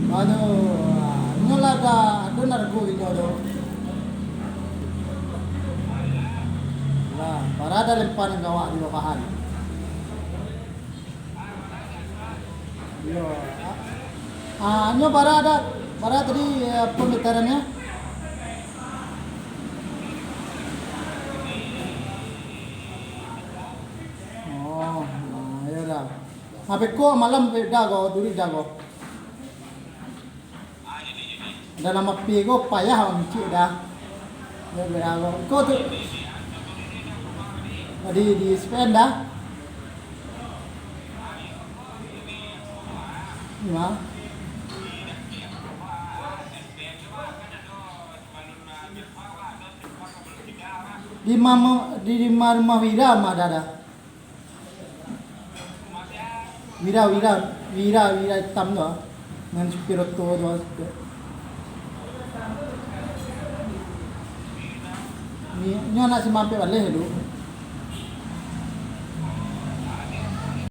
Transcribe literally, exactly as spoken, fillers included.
Aduh, inyo lah ado, ado narko inyo tu. Lah, bara ado lempan gawak di babahan. Iyo. Ah, inyo bara ado, bara tadi, eh, pembetarannyo? Oh, nah, iyo dah. Sampai ko malam dah ko, duduak dah ko. Dalam api ko payah micik dah. Yo, beda ko. Ko tu. Tadi di S P N dah. Nah. Di mama, di, di ma-, rumah Wira mah dah, dah. Wira, Wira, Wira, Wira itam tu, ah. Nan supir oto tu, ah. Ni, ni anak si Mampek baleh tu.